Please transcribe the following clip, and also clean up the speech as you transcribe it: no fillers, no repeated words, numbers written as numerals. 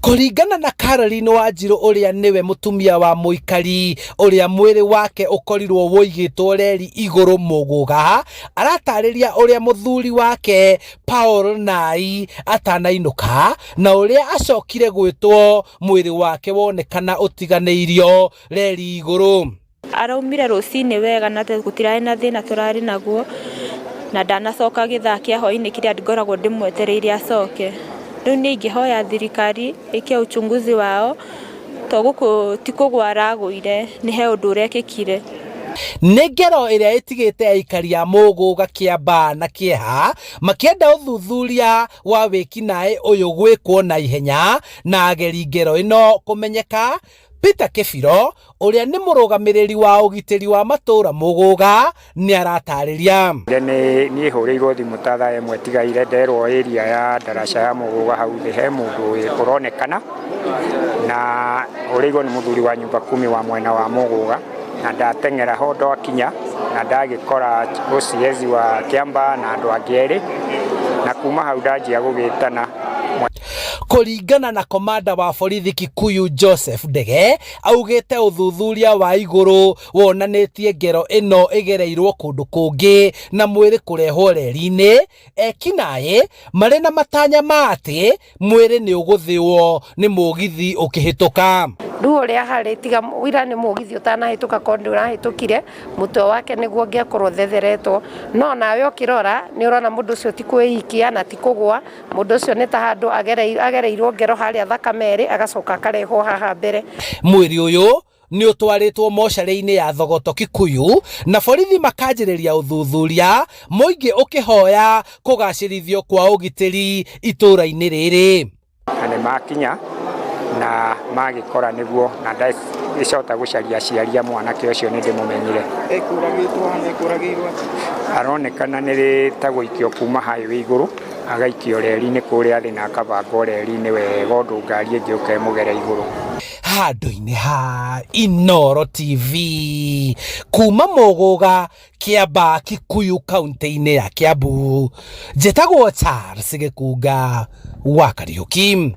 Kũringana na Caroline Wanjirũ ũrĩa nĩwe mũtumia wa mũikari ũrĩa mwĩrĩ wake ũkorirwo wũigĩtwo reri igũrũ Mũgũga, aratarĩria ũrĩa mũthuri wake Paul Nai atanainũka na ũrĩa acokire gwĩtwo mwĩrĩ wake wonekana ũtiganĩirio reri igũrũ. Araumire rũcinĩ wega na gũtirarĩ na thĩna tũrarĩ naguo, na ndanacoka gĩthaa kĩa hwainĩ kĩrĩa ngoragwo ndĩmwetereire acoke. Rĩu niĩ ingĩhoya thirikari ĩke uchunguzi wao, to gũkũ ti kũgũa aragũire, nĩ he ũndũ ũrekĩkire. Nĩ ngero ĩrĩa ĩtigĩte aikari a Mũgũga kĩamba na kĩeha makĩenda ũthuthuria wa wĩkinaĩ ũyũ gwĩkwo na ihenya na ageri ngero ĩno kũmenyeka. Peter Kĩbiro ũrĩa nĩ mũrũgamĩrĩri wa ũgitĩri wa matũũra Mũgũga nĩ aratarĩria. Nĩ niĩ hũrĩirwo thimũ ta thaa ĩmwe tigaire nderwo area ya ndaraca ya Mũgũga hau thĩ he mũndũ ũronekana na hũrĩirwo nĩ mũthuri wa nyumba kumi wa mwena wa Mũgũga na ndateng'era ho ndakinya na ndagĩkora OCS wa Kĩambaa na andũ angĩ erĩ na kuma hau ndanjia gũgĩtana. Kũringana na komanda wa borithi Kikuyu Joseph Ndege, augĩte ũthuthuria wa igũrũ wonanĩtie ngero ĩno ĩgereirwo kũndũ kũngĩ na mwĩrĩ kũrehwo reri-inĩ, ekinaĩ marĩ na matanya ma atĩ mwĩrĩ nĩ ũgũthĩwo nĩ mũgithi ũkĩhĩtũka. Rĩu ũrĩa harĩ tiga wira nĩ mũgithi ũtanahĩtũka korwo ndũrahĩtũkire mũtwe wake nĩguo ũngĩakorwo ũthetheretwo no nawe ũkĩrora nĩ ũrona mũndũ ũcio ti kwĩikia na ti kũgũa mũndũ ũcio nĩ ta handũ agereirwo ngero harĩa thakame ĩrĩ agacoka akarehwo haha mbere. Mwĩrĩ ũyũ nĩ ũtwarĩtwo mocarĩ-inĩ ya Thogoto Kikuyu na borithi makanjĩrĩria ũthuthuria, mũingĩ ũkĩhoya kũgacĩrithio kwa ũgitĩri itũũra-inĩ rĩrĩ. Na nĩ makinya na magĩkora nĩguo na ndagĩcoka gũcaria aciari a mwanake ũcio nĩ ndĩmũmenyire. Ekũragĩtwo hana ekũragĩirwo atĩa? Aronekana nĩ ta gũikio kuma highway igũrũ agaikio reri-inĩ kũrĩa thĩ na akabangwo reri-inĩ wega ũndũ ngari ĩngĩũka ĩmũgere igũrũ. Handũ-inĩ ha Inooro TV kuma Mũgũga Kĩambaa Kikuyu kaunti-inĩ ya Kiambu, njĩtagwo Charles Gĩkunga wa Kariũki.